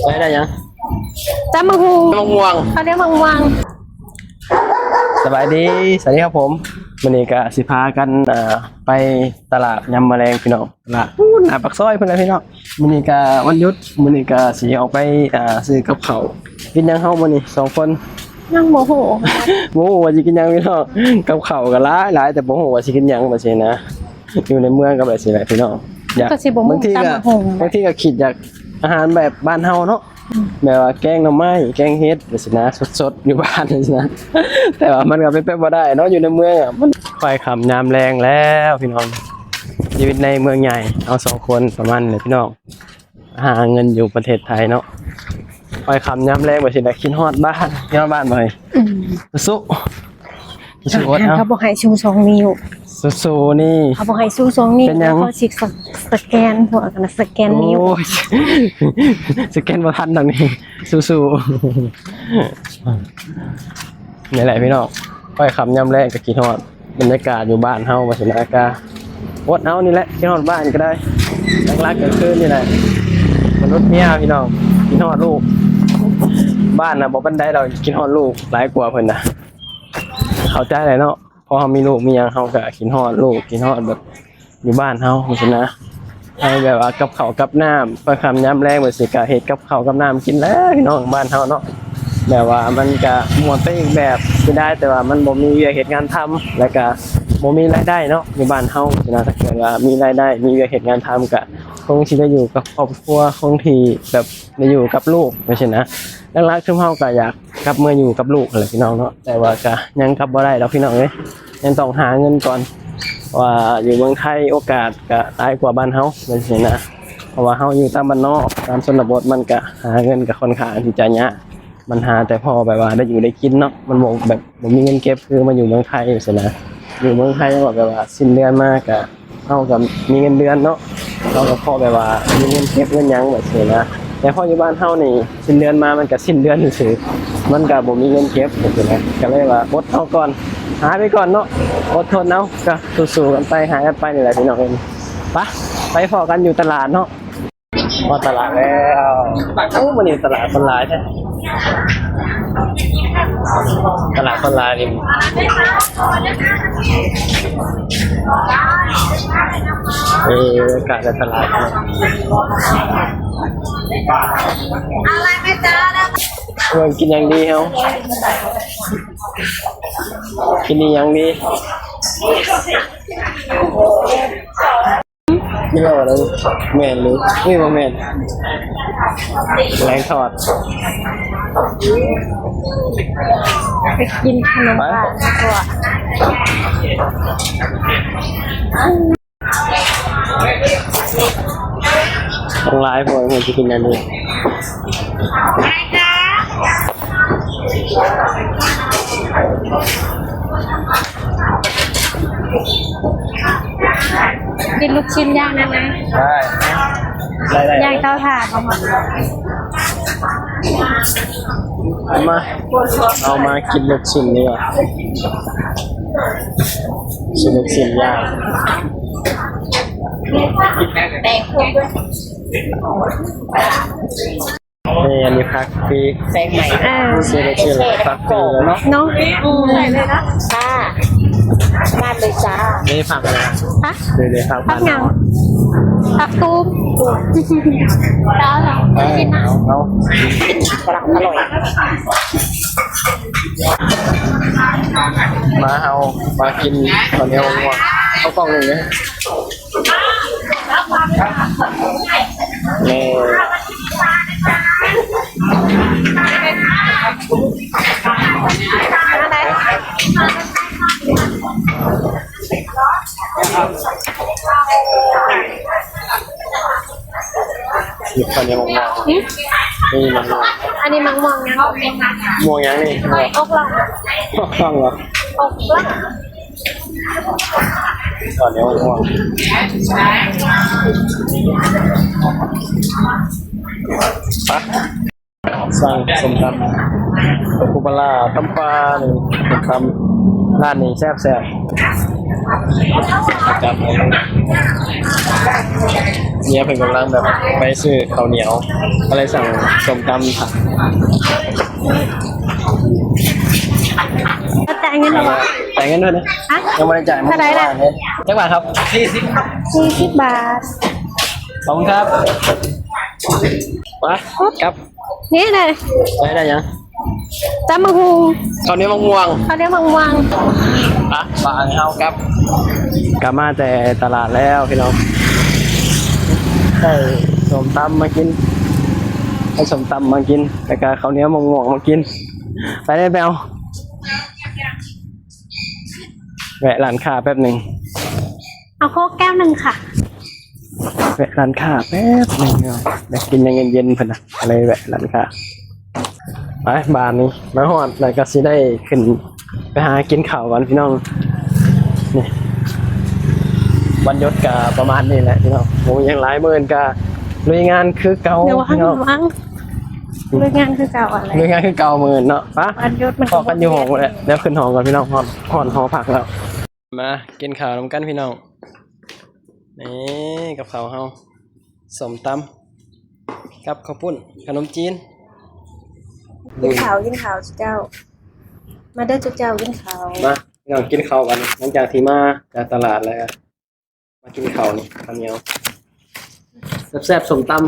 ໄດ້ ໄດ້ຫຍັງ? ຕຳບັກຫຸ່ງ ຕຳບັກຫຸ່ງ ເຂົາເອີ້ນບັກຫຸ່ງ. ສະບາຍດີ ສະບາຍດີຄັບຜົມ. ມື້ນີ້ກະຊິພາກັນ ເອີ ໄປຕະຫຼາດຍາມມື້ແລງພີ່ນ້ອງ. ລະ ພຸ້ນ ໜ້າປາກຊອຍພຸ້ນແຫຼະພີ່ນ້ອງ. ມື້ນີ້ກະວັນຢຸດ ມື້ນີ້ກະຊິອອກໄປ ອ່າ ຊື້ກັບເຂົ້າ. ກິນຫຍັງເຮົາມື້ນີ້ສອງຄົນ? ຍັງບໍ່ຮູ້ ບໍ່ຮູ້ວ່າຊິກິນຫຍັງພີ່ນ້ອງ. ກັບເຂົ້າກະຫຼາຍໆ ແຕ່ບໍ່ຮູ້ວ່າຊິກິນຫຍັງ ແບບຊີ້ນະ. ຢູ່ໃນເມືອງກະແບບຊີ້ແຫຼະພີ່ນ້ອງ. ຢາກ ກະຊິບໍ່ຮູ້ ບາງທີກະ ຕຳບັກຫຸ່ງ ບາງທີກະຄິດຢາກອາຫານແບບບ້ານເຮົາເນາະ. ອືມ ແບບວ່າແກງໜໍ່ໄມ້ ແກງເຫັດ ແບບຊີ້ນະ ສົດໆ ຢູ່ບ້ານຊີ້ນະ. ແຕ່ວ່າມັນກະເປັນໄປບໍ່ໄດ້ເນາະ ຢູ່ໃນເມືອງອະ. ມັນຄ່ອຍຄ່ຳຍາມແລງແລ້ວພີ່ນ້ອງ. ຊີວິດໃນເມືອງໃຫຍ່ ເຮົາສອງຄົນປະມານນີ້ແຫຼະພີ່ນ້ອງ. ຫາເງິນຢູ່ປະເທດໄທເນາະ. ຄ່ອຍຄ່ຳຍາມແລງ ວ່າຊິໄດ້ຄິດຮອດບ້ານ ຄິດຮອດບ້ານບໍ່ເຮີ້ຍ? ອືມ ສູ້ໆ ສູ້ໆ ເອົາ ເຂົາບໍ່ໃຫ້ຊູສອງນິ້ວ ສູ້ໆ ນີ້ ເຂົາບໍ່ໃຫ້ຊູສອງນິ້ວ. ເປັນຫຍັງ? ເຂົາຊິສະແກນ ພວກນັ້ນສະແກນນິ້ວ. ໂອ້ຍ ສະແກນບໍ່ທັນດອກນີ້ ສູ້ໆ. ນີ້ແຫຼະພີ່ນ້ອງ ຄ່ອຍຄ່ຳຍາມແລງກະຄິດຮອດ ບັນຍາກາດຢູ່ບ້ານເຮົາວ່າຊັ້ນນະ. ກະອົດເອົານີ້ແຫຼະ ຄິດຮອດບ້ານກະໄດ້. ຫຼັກໆກະຄືນີ້ແຫຼະ ມະນຸດເມຍພີ່ນ້ອງ ຄິດຮອດລູກ. ບ້ານນະບໍ່ປານໃດດອກ ຄິດຮອດລູກຫຼາຍກວ່າເພິ່ນນະ. ເຂົ້າໃຈແຫຼະເນາະ ພໍເຮົາມີລູກມີຫຍັງ ເຮົາກະຄິດຮອດລູກ ຄິດຮອດແບບຢູ່ບ້ານເຮົາຈັ່ງຊີ້ນະ. ໃຫ້ແບບວ່າກັບເຂົ້າກັບນ້ຳ ຄ່ອຍຄ່ຳຍາມແລງ ແບບຊີ້ກະເຮັດກັບເຂົ້າກັບນ້ຳກິນແຫຼະພີ່ນ້ອງ ບ້ານເຮົາເນາະ. ແບບວ່າມັນກະມ່ວນໄປອີກແບບ ເສຍດາຍແຕ່ວ່າມັນບໍ່ມີວຽກເຮັດງານທຳ ແລ້ວກະບໍ່ມີລາຍໄດ້ເນາະ ຢູ່ບ້ານເຮົາຊີ້ນະ. ຖ້າເກີດວ່າມີລາຍໄດ້ ມີວຽກເຮັດງານທຳ ກະຄົງຊິໄດ້ຢູ່ກັບຄອບຄົວ ຄົງທີ່ແບບໄດ້ຢູ່ກັບລູກຈັ່ງຊີ້ນະ. ຫຼັກໆ ຊຸມເຮົາກະຢາກກັບເມືອຢູ່ກັບລູກຫັ້ນແຫຼະພີ່ນ້ອງເນາະ ແຕ່ວ່າກະຍັງກັບບໍ່ໄດ້ດອກພີ່ນ້ອງເອີຍ. ຍັງຕ້ອງຫາເງິນກ່ອນ ເພາະວ່າຢູ່ເມືອງໄທໂອກາດກະຫຼາຍກວ່າບ້ານເຮົາຈັ່ງຊີ້ນະ. ເພາະວ່າເຮົາຢູ່ຕາມບ້ານນອກ ຕາມຊົນນະບົດ ມັນກະຫາເງິນກະຄ່ອນຂ້າງທີ່ຈະຍາກ. ມັນຫາແຕ່ພໍແບບວ່າໄດ້ຢູ່ໄດ້ກິນເນາະ ມັນບໍ່ແບບ ບໍ່ມີເງິນເກັບຄືມາຢູ່ເມືອງໄທຊີ້ນະ. ຢູ່ເມືອງໄທແບບວ່າສິ້ນເດືອນມາກະ ເຮົາກະມີເງິນເດືອນເນາະ ເຮົາກະພໍແບບວ່າມີເງິນເກັບເງິນຫຍັງແບບຊີ້ນະ. ແຕ່ພໍຢູ່ບ້ານເຮົານີ້ ສິ້ນເດືອນມາມັນກະສິ້ນເດືອນຊື່ໆ ມັນກະບໍ່ມີເງິນເກັບຈັ່ງຊີ້ນະ. ກະເລີຍວ່າອົດເອົາກ່ອນ ຫາໄປກ່ອນເນາະ ອົດທົນເອົາ ກະສູ້ໆກັນໄປ ຫາກັນໄປນີ້ແຫຼະພີ່ນ້ອງເອີຍ. ໄປ ໄປພໍ້ກັນຢູ່ຕະຫຼາດເນາະ. ຮອດຕະຫຼາດແລ້ວ. ໂອ້ ມື້ນີ້ຕະຫຼາດຄົນຫຼາຍແທ້ ຕະຫຼາດຄົນຫຼາຍນີ້. ເອີ ອາກາດໃນຕະຫຼາດເນາະ. ເບິ່ງກິນຫຍັງດີເຮົາ ກິນອີ່ຫຍັງດີ? ກິໂລໜຶ່ງ ແມ່ນຫຼື ເອີຍ ບໍ່ແມ່ນ ແມງທອດ. ໄປກິນຂະໜົມ ໄປ ບ້ານດີກວ່າ. ຄົນຫຼາຍໂພດ ເພິ່ນຊິກິນອັນນີ້. ກິນລູກຊິ້ນຍ່າງໄດ້ໄໝ? ໄດ້ ໄດ້ ໄດ້ ຍ່າງເຕົາຖ່ານບໍ່? ມາ ເຮົາມາກິນລູກຊິ້ນດີກວ່າ ຊິ້ນລູກຊິ້ນຍ່າງ. ແປງ ນີ້ ອັນນີ້ຜັກປີ ແປງໃໝ່ ເອີ ຊື້ໄດ້ຊື້ແລ້ວ ຜັກປີເນາະ ເນາະ ອືມ ຈ້າ ມາເລີຍຈ້າ. ນີ້ຜັກຫຍັງ? ຮະ? ເດໆ ຜັກ ຜັກຫຍັງ? ຜັກຕູມ ເອົາ ເອົາ ກິນນະ ເອົາ ກຳລັງອະລ່ອຍ. ມາ ເຮົາມາກິນເຂົ້າໜຽວໝາກມ່ວງ ເອົາກ່ອງໜຶ່ງເດີ້. ນີ້ ກິນເຂົ້າໜຽວໝາກມ່ວງ ຫຶ? ນີ້ໝາກມ່ວງ ອັນນີ້ໝາກມ່ວງຫຍັງ? ມ່ວງຫຍັງນີ້? ອົກລ່ອງ ອົກລ່ອງເຫລໍ? ອົກລ່ອງ. ເຂົ້າໜຽວ ໄປ ສັ່ງສົ້ມຕຳ ປູປາຮ້າ ຕຳປາ ນີ້ ສົ້ມຕຳ ຮ້ານນີ້ແຊບໆ. ກັບເມຍເພິ່ນກຳລັງແບບໄປຊື້ເຂົ້າໜຽວ ກໍເລີຍສັ່ງສົ້ມຕຳ. ຈ່າຍເງິນແລ້ວບໍ່? ຈ່າຍເງິນດ້ວຍນະ. ຮະ? ຍັງບໍ່ໄດ້ຈ່າຍ. ເທົ່າໃດລະ? ຈັກບາດຄັບ? ສີ່ສິບ ສີ່ສິບບາດ. ຂອບຄຸນຄັບ. ໄປ ກັບ. ນີ້ເດ້ ໄດ້ ໄດ້ຫຍັງ? ຕຳບັກຫຸ່ງ ເຂົ້າໜຽວໝາກມ່ວງ ເຂົ້າໜຽວໝາກມ່ວງ. ໄປ ໄປ ເຮົາກັບ ກັບມາແຕ່ຕະຫຼາດແລ້ວພີ່ນ້ອງ ໄດ້ສົ້ມຕຳມາກິນ ໄດ້ສົ້ມຕຳມາກິນ ແລ້ວກະເຂົ້າໜຽວໝາກມ່ວງມາກິນ. ໄປເລີຍ ໄປເອົາ ແວະຮ້ານຄ້າແປັບໜຶ່ງ. ເອົາໂຄກແກ້ວໜຶ່ງຄ່ະ. ແວະຮ້ານຄ້າແປັບໜຶ່ງເນາະ ຢາກກິນຫຍັງເຢັນໆ ເພິ່ນນະ ກໍເລີຍແວະຮ້ານຄ້າ. ໄປ ບາດນີ້ມາຮອດແລ້ວກໍຊິໄດ້ຂຶ້ນໄປຫາກິນເຂົ້າກັນພີ່ນ້ອງ. ນີ້ ວັນຢຸດກໍປະມານນີ້ແຫຼະພີ່ນ້ອງ ບໍ່ມີຫຍັງຫຼາຍ ມື້ອື່ນກໍລຸຍງານຄືເກົ່າພີ່ນ້ອງ. ລຸຍງານຄືເກົ່າ ລຸຍງານຄືເກົ່າມື້ອື່ນເນາະ. ໄປ ວັນຢຸດມັນ ພໍ້ກັນຢູ່ຫ້ອງພຸ້ນແຫຼະ ດຽວຂຶ້ນຫ້ອງກ່ອນພີ່ນ້ອງ ຮອດ ຮອດຫໍພັກແລ້ວ. ມາກິນເຂົ້ານຳກັນພີ່ນ້ອງ. ນີ້ກັບເຂົ້າເຮົາ ສົ້ມຕຳ ກັບເຂົ້າປຸ້ນ ຂະໜົມຈີນ. ກິນເຂົ້າ ກິນເຂົ້າເຈົ້າ ມາເດີເຈົ້າ ກິນເຂົ້າ. ມາພີ່ນ້ອງ ກິນເຂົ້າກັນ ຫຼັງຈາກທີ່ມາຈາກຕະຫຼາດແລ້ວ ມາກິນເຂົ້ານີ້ ເຂົ້າໜຽວແຊບໆ ສົ້ມຕຳ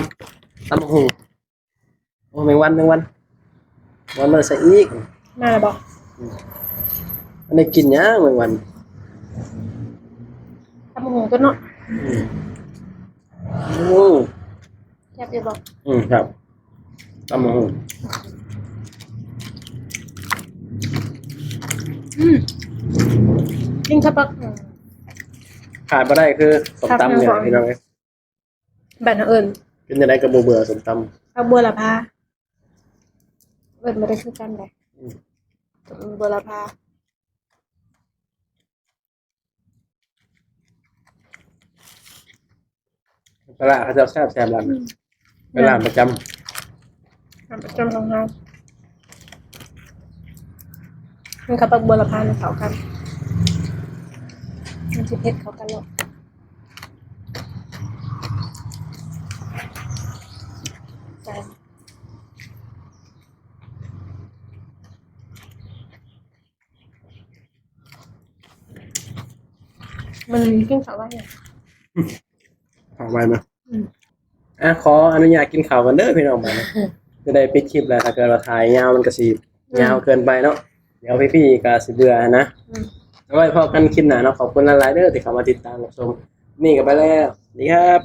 ຕຳບັກຫຸ່ງ. ໂອ້ ແມງວັນ ແມງວັນ ວັນມາໃສ່ອີກ ມາແລ້ວບໍ່? ອືມ ອັນນີ້ກິນຫຍັງແມງວັນ? ຕຳບັກຫຸ່ງຕົວະເນາະ. ອືມ ໂອ້ ແຊບຢູ່ບໍ່? ອືມ ແຊບ ຕຳບັກຫຸ່ງ. ອືມ ກິນເຂົ້າປັກ ອືມ ຂາດບໍ່ໄດ້ຄືສົ້ມຕຳນີ້ແຫຼະພີ່ນ້ອງເອີຍ. ບ້ານເຮົາເອີ້ນ ກິນຈັ່ງໃດກໍບໍ່ເບື່ອ ສົ້ມຕຳ ຜັກບົວລະພາ ເອີ້ນບໍ່ໄດ້ຄືກັນໃດ. ອືມ ບົວລະພາ ປາຮ້າເຂົາເຈົ້າແຊບໆ ຮ້ານ ອືມ ເປັນຮ້ານປະຈຳ ຮ້ານປະຈຳຂອງເຮົາ. ມັນກັບຜັກບົວລະພາມັນເຂົ້າກັນ ມັນຊິເຜັດເຂົ້າກັນເນາະ. ມື້ນີ້ກິນເຂົ້າໄວ ເຂົ້າໄວເນາະ. ອືມ ອ່ະ ຂໍອະນຸຍາດກິນເຂົ້າກ່ອນເດີພີ່ນ້ອງ ບາດນີ້ຈະໄດ້ປິດຄລິບແລ້ວ ຖ້າເກີດວ່າຖ່າຍຍາວມັນກໍຊິ ອືມ ຍາວເກີນໄປເນາະ ດຽວພີ່ໆກໍຊິເບື່ອຫັ້ນນະ. ອືມ ເອົາໄວ້ພໍ້ກັນຄລິບໜ້າເນາະ. ຂອບຄຸນຫຼາຍໆເດີທີ່ເຂົ້າມາຕິດຕາມຮັບຊົມ. ນີ້ກໍໄປແລ້ວ ສະຫວັດດີຄັບ.